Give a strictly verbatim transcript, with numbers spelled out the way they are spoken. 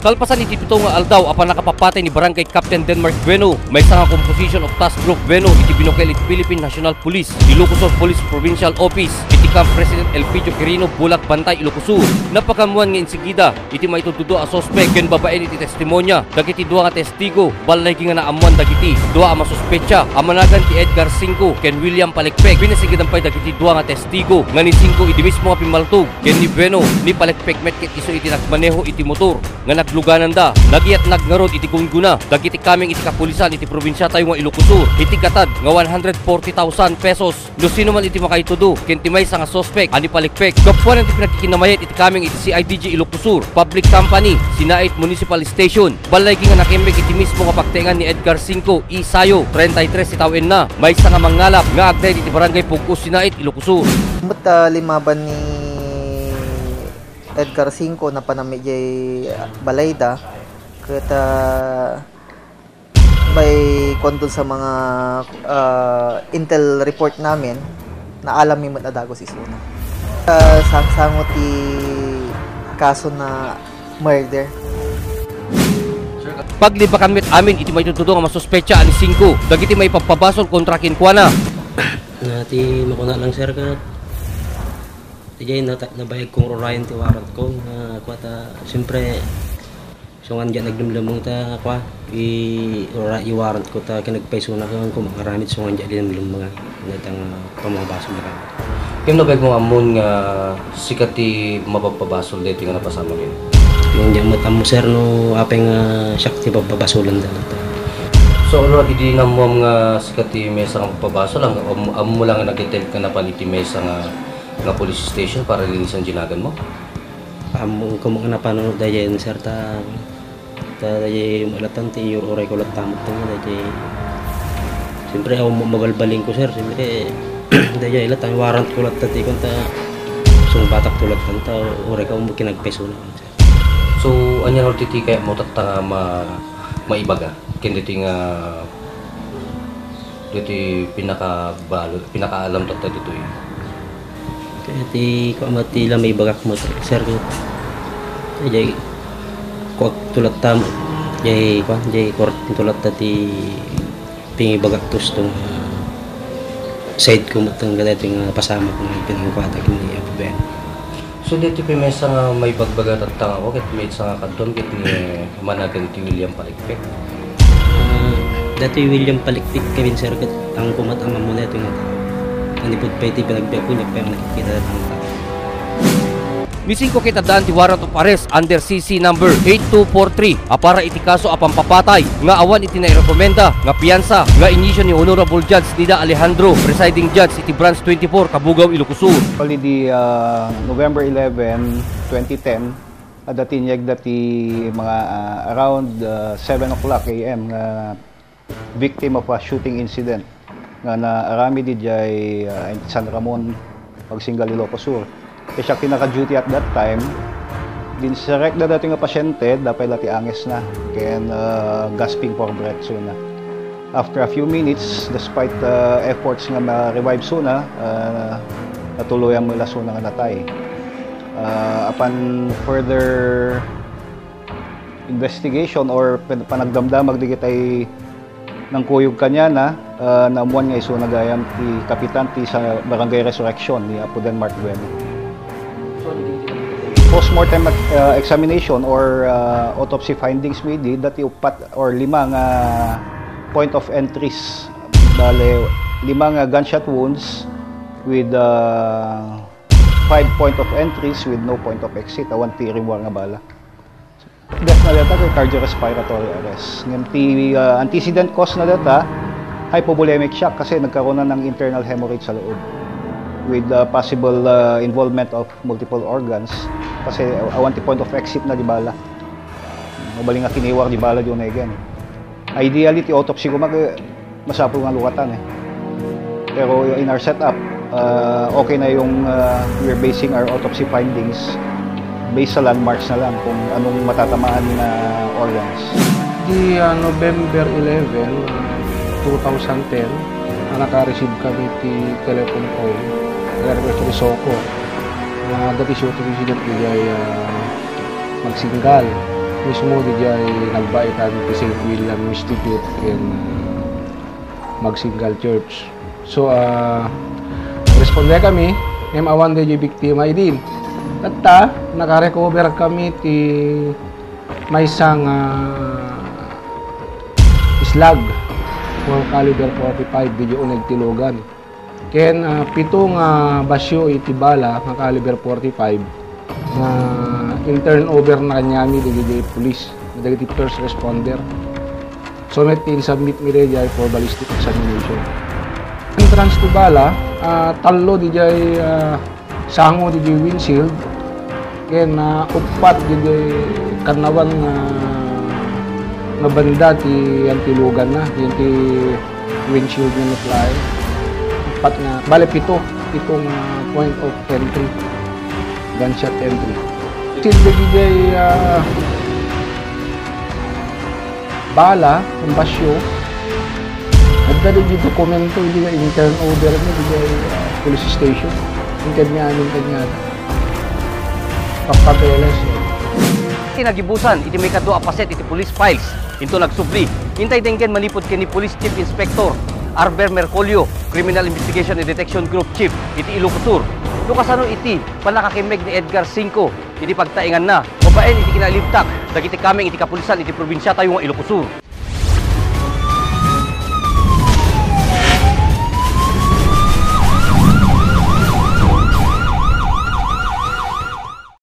Kalpasan iti pito nga aldaw a pannakapapatay ni Barangay Captain Denmark Bueno, maysa nga composition of Task Group Bueno iti binukel iti Philippine National Police, Ilocos Sur Police Provincial Office, iti Camp President Elpidio Quirino, Bulag, Bantay, Ilocos Sur. Napakammuan nga insigida iti maitudtudo a suspek ken babaen iti testimonia dagiti dua nga testigo, balligi nga naammuan dagiti dua a masuspecha a managan ti Edgar Cinco ken William Palikpik. Pinasingidan pay dagiti dua nga testigo nga ni Cinco idi mismo nga pimmaltog ken ni Bueno, ni Palikpik met ket isu iti nagmaneho iti motor nga naglugananda. Nagyatnag ngarud iti gunggona dagiti kameng iti kapulisan iti probinsiatayo nga Ilocos Sur iti gatad nga one hundred forty thousand pesos. No sino man iti makaitudo ken ti maysa nga suspek a ni Palikpik, gapuanan ti pinagkikinamayat iti kameng iti C I D G Ilocos Sur Public Company, Sinait Municipal Station. Balligi nga nakimmig iti mismo nga pagtaengan ni Edgar Cinco Isayo, treinta y tres ti tawenna, maysa nga mangngalap nga agnaed iti Barangay Pug-os, Sinait, Ilocos Sur. Met, ah, limaban ni Edgar Cinco, napanam idiay balayda, ket, ah, may kuanto sa mga, ah, intel report namin, naalam mi met a dagus isuna. Ah, sangsango ti kaso na murder. Paglibakan met amin iti maitudtudo nga masuspecha a ni Cinco dagiti maipabpabasol kontra kenkuana. Na ti makuna lang, sir, ka, ti jay nata-, nabayag kong rurayan ti warrant ko, nga kuata, siyempre, sungan diay naglemlemmeng ta, kua, i-, ura-, i-warrant ko ta kinagpaysona ken kumangaramid sungan diay linlemlemmeng dayta nga pamabasol na. Ken no pay kung ammon nga sika ti mapapabasol daytoy nga napasamak ken. Ken diay met ammo, sir, no apay nga siak ti papabasolan da. So, already nammom nga sika ti maysa nga mapapabasol, am-, am-, ammo lang nga nag-attempt ka napan iti maysa nga, nga police station para linisan diay naganmo? Ammo kamo nga napano daydiay, sir, ta, ta daydiay malatan ti iyur-uray ko latta met nga daydiay. Siyempre, awan mo mabalbalin ko, sir. Siyempre, daydiay latta, warrant ko latta ti kunta sungbatak to latta, ta uray ka mo kinagpaysona, sir. So, ania no ti kayatmo tatta nga ma-, maibaga ken ditoy nga Ditoy pinakabalo-, pinakaalam tatta ditoy. Kaya ti, kua met ti la maibagak met, sir, ket, jay, kuak to latta, jay, kua, jay, kuak to latta ti pangibagak to, ah, side ko met nga daytoy nga pasamak nga pinangkuatak ni Apo Ben. So, daytoy pay maysa nga maibagbaga tatta nga ako, ket maysa nga kaduam ket ni managan ti William Palikpik. Ah, daytoy William Palikpik kami, sir, ket ang kumat ang amo daytoy nga tao. Manipud pay ti panagbiag ko, nia pay ang nakikita daytoy nga tao. Ni Cinco ket addaan ti warrant of arrest under C C number eight two four three a para iti kaso a pampapatay nga awan iti nairekomenda nga piyansa nga inisyu ni Honorable Judge Nida Alejandro, presiding judge iti Branch twenty-four, Cabugao, Ilocos Sur. Already, ah, November eleven, twenty ten, adda ti inyegda ti mga, ah, around, ah, seven o'clock A M nga victim of a shooting incident nga naaramid idiay, ah, San Ramon, Magsingal, Ilocos Sur. Kaya siya pinaka-duty at that time. Din sirekda dati nga pasyente, dapay la ti anges na, ken, ah, gasping for breath so na. After a few minutes, despite, ah, efforts nga ma-revive so na, ah, natuloyan mo la so na nga natay. Ah, upon further investigation or pan-, panagdamdamag digitay nangkuyog kaniana, ah, naammuan nga isuna gayam ti kapitan ti sa Barangay Resurrection ni Apo Denmark Bueno. Postmortem, ah, examination or, ah, autopsy findings mi di, dati upat or lima nga point of entries. Bale, lima nga gunshot wounds with, ah, five point of entries with no point of exit. Awan ti rimmuar nga bala. Death na data kay cardiorespiratory arrest. Ngem ti, ah, antecedent cause na data, hypovolemic shock kasi nagkaroon na ng internal hemorrhage sa loob with, ah, possible, ah, involvement of multiple organs kasi awan ti point of exit na di bala. Mabaling nga kiniwar di bala di unegen. Ideally, ti autopsy ko mag-, masapul nga lukatan eh. Pero in our setup, ah, okay na yung, ah, we're basing our autopsy findings based sa landmarks na lang kung anong matatamaan na organs. Di, ah, November eleven, two thousand ten, ah, naka-receive kami ti telephone call, naka-request ti SOCO, ah, dati shooting incident di ay, ah, Magsinggal. Mismo diay nagbaetan ti Saint William Institute ken, ah, Magsingal Church. So, ah, respondekami, ngem awan diay biktima idin. Tatta, nakarecover kami ti maysa nga, ah, slag for caliber forty-five diay uneg ti lugan. Ken, ah, pito nga basyo iti bala nga caliber forty-five nga in-turnover na kaniami dagiti police, dagiti first responder. So, met ti insubmit mi diay for ballistic examination. Entrance ti bala, ah, tallo diay, ah, sango diay windshield, ken, ah, uppat diay kannawan nga, nga banda ti, yan ti luganna, yan ti windshield nga nutlaeng. Uppat nga, bale, pito, pito nga point of entry, gunshot entry. Silbi diay, ah, bala, ken basyo, adda diay dokumento, diay in-turnover mi diay, ah, police station. Ken kaniamin kaniada. Papapeles, eh. Ti nagibusan iti maikadua a paset iti police files. Inton agsubli, intay denggen manipud ken ni Police Chief Inspector Arber Mercolio, Criminal Investigation and Detection Group Chief iti Ilocos Sur. No kasano iti pannakakimmeg ni Edgar Cinco iti pagtaenganna, babaen iti kinalibtak dagiti kameng iti kapulisan iti probinsiatayo nga Ilocos Sur.